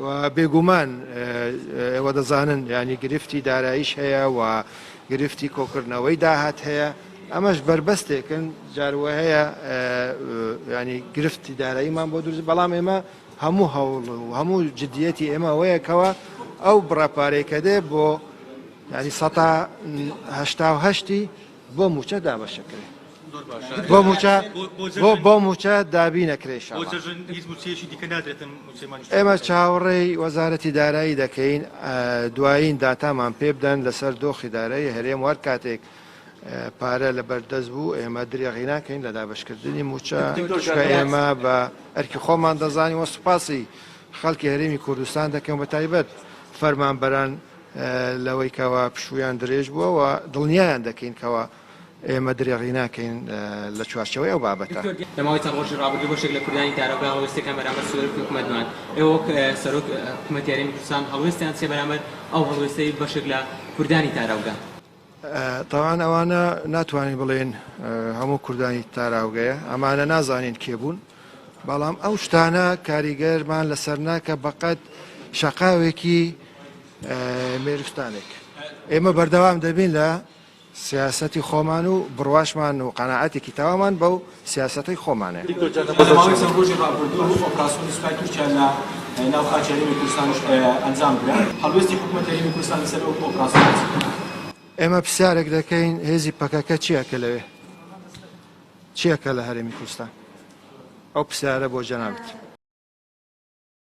و بێگومان ئێوە دەزانن یانی گرفتی داراییش هەیە و گرفتی کۆکردنەوەی داهات هەیە ئەمەش بەربەستێکن جاروە هەیە ینی گرفتی داراییمان بۆ دروست بەڵام ئێمە هەموو هەوڵ و هەموو جدیەتی ئێمە ئەوەیە کەوا ئەو بڕە پارەی کە دێ بۆ یانی سەتا هەشتا و هەشتی بۆ مووچە دابەشەکرێ بۆ مووچە بۆ بۆ مووچە دابینەکرێ ئێمە چاوەڕێی وەزارەتی دارایی دەکەین دوایین داتامان پێ بدەن لەسەر دۆخی دارایی هەرێم وەر کاتێک پارە لە بەردەست بوو ئێمە درێغی ناکەین لە دابەشکردنی مووچە چونکە ئێمە بە ئەرکی خۆمان دەزانین و سوپاسی خەڵکی هەرێمی کوردستان دەکەم بە تایبەت فەرمانبەران لەوەی کەوا پشوویان درێژ بووە و دڵنیایان دەکەین کەوا ئێمە درێغی ناکەین لە چوارچێوەی ئەو بابەتە. لە ماوەی چەند ڕۆژی ڕابردوو بەشێک لە کوردانی تارۆکە هەڵوێستێکیان بەرامبەر سەرۆکی حکومەت نواند. ئێوە وەک سەرۆک حکومەتی هەرێمی کوردستان هەڵوێستیان چیە بەرامبەر ئەو هەڵوێستەی بەشێک لە کوردانی تاراوگە؟ تاوان ئەوانە ناتوانین بڵێین هەموو کوردانی تاراوگەیە، ئەمانە نازانین کێ بوون، بەڵام ئەو شتانە کاریگەرمان لەسەر ناکە بەقەد شەقاوێکی مێروستانێک. ئێمە بەردەوام دەبین لە سیاسەتی خۆمان و بڕواشمان و قەناعەتێکی تەواومان بەو سیاسەتەی خۆمانە. لە ماوەی چەند ڕۆژی ڕابردوو ئۆپراسیۆنی سوپای تورکیا لە ناو خاکی هەرێمی کوردستان ئەنجام درا، هەڵوێستی حکومەتی هەرێمی کوردستان لەسەر ئەو ئۆپراسیۆنە چی بوو؟ ئێمە پرسیارێک دەکەین هێزی پەکەکە چی ئەکە لەوێ؟ چی ئەکە لە هەرێمی کوردستان؟ ئەو پرسیارە بۆ جەنابت.